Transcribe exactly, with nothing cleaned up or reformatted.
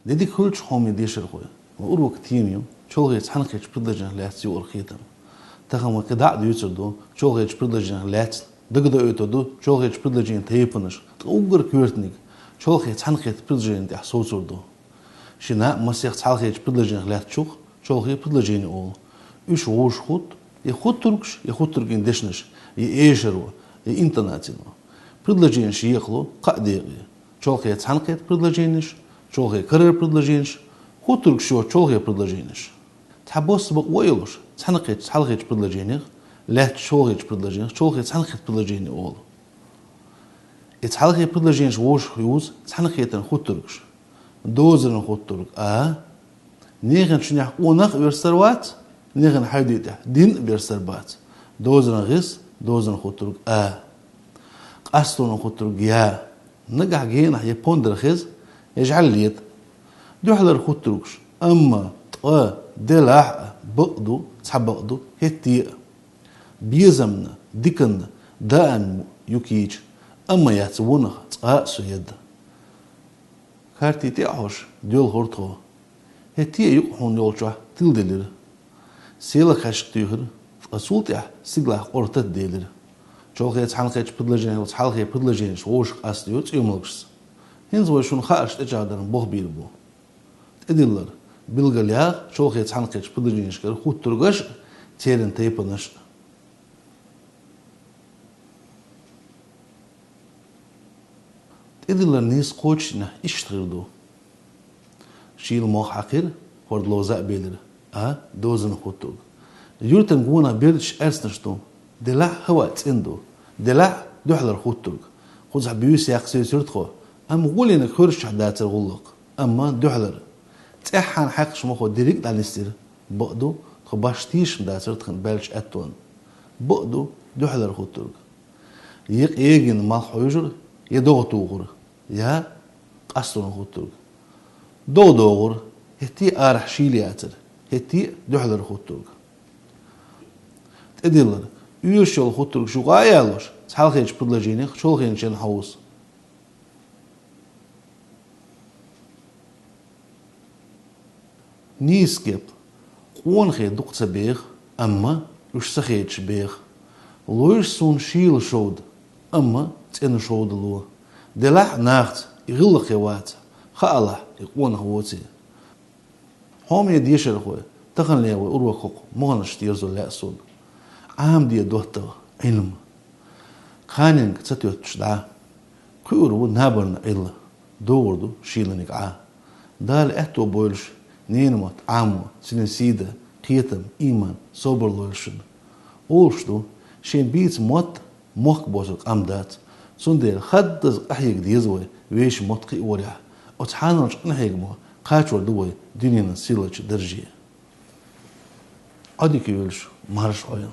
Де дика хуьлда, хьоме дешархой. Урокан тема ю чолхе цхьаьнакхеттачу предложенех лаьцна юкъара кхетам. Тахана вай кхин дӀа а дуьйцур ду чолхечу предложенех лаьцна, дагадоуьйтур ду чолхечу предложенийн тайпанаш, ткъа уггар коьртаниг чолхе цхьаьнакхетта предложенина тӀехь совцур ду. Шена а масех цхьалхечу предложенех лаьцначух чолхе предложени олу. Уьш вовшахӀутту я хуттургаш, я хуттургийн дешнаш, я эшаро, я интонацино. Предложенеш екъало кхаа декъе: чолхе цхьаьнакхетта предложенеш, чолхе карара предложенеш, хуттургаш йоцу чолхе предложенеш. Цхьабосса бакъо а йолуш, цхьаьнакхеттачу цхьалхечу предложенех лаьцначу чолхечу предложенех чолхе цхьаьнакхетта предложени олу. И цхьалхе предложенеш вовшах юзу цхьаьнакхетаран хуттургаш. Дозанан хуттург: а. Нехана шуьнехь къонах а версар вац, нехана хьайде тӀехь дин а версар бац. Дозанан гӀис, дозанан хуттург: а. Къастонан хуттург: я. Нагахь генахь я пондар хеза, я жӀаьла лета. Дуьхьалара хуттургаш: амма, ткъа, делахь а, бакъ ду, цхьа бакъ ду, хӀетте а. Безамна, диканна, даимна ю кийча, амма яц вонах цкъа а со едда. Карти тӀе а хьош, доьлхура тхо. ХӀетте а юкъа хьуна йолчохь тиладелира. Села кхаьчна туьйхира, ткъа цул тӀаьхьа стигалахь къора тата делира. Чолхе цхьаьнакхеттачу предложенех йолу цхьалхе предложенеш вовшах къастайо цӀоьмалгашца. ХӀинца вай шуна хаарш тӀечӀагӀдаран болх бийр бу. ТӀедиллар: билгалъяха чолхе цхьаьнакхеттачу предложенешкара хуттургаш а, церан тайпанаш а. ТӀедиллар нийса кхочушдинехь иштта хир ду. Шийла мох хьаькхира, хӀорда ловза а белира. А. Дозанан хуттург: юьртан гонах бердаш, аьрцнаш ду. Делахь а хӀаваъ цӀена ду. Делахь а дуьхьалара хуттург. Кхузахь буьйса яккха сецира тхо, амма гӀоле нах хӀорш чохь дацара гӀуллакх, амма дуьхьалара. ЦӀеххьана хьаькхаш мохо дерриг а дӀанисдира. Бакъ ду, тхо башха тешаш дацара тхан баьллачу аьттонна. Бакъ ду дуьхьалара хуттург. Я къегина малх хьуьйжура, я догӀа тухура, я къастонан хуттург. ДогӀа догӀура, хӀетте а арахь шийла яцара, хӀетте а дуьхьалара хуттург. ТӀедиллар: оьшуш йолу хуттургаш юкъа а ялош, цхьалхечу предложенех чолхенчу ченна хьовса. Нийса кеп: къонахий дукха ца беха, амма уьш са хеташ беха. Лойша суна шийла шовда, амма цӀена шовда ло. Делахь а нахаца и гӀиллакхе вац, хаалахь, и къонах воций. Хьоме дешархой, таханлера вай урок хӀокху могӀанашца терзо лаьа суна. Ӏамаде доттагӀа Ӏилма. Кханенга ца тоьттуш дӀа. Кхуьур ву набарна Ӏилла, догӀур ду шийланиг Ӏа. Дала аьтто бойла шун ненан мотт Ӏамо, цуьнан сий дан, кхетам, ийман, собар лойла шуна. Олуш ду, шен бийца мотт мохк боцург къам дац. Цундела хаддаза къахьега деза вай вешан мотт кхиорехь. Оцу хьаналчу къинхьегамо кхачор ду вай дуьненан сийлачу дарже. Ӏодика йойла шу, марша Ӏойла.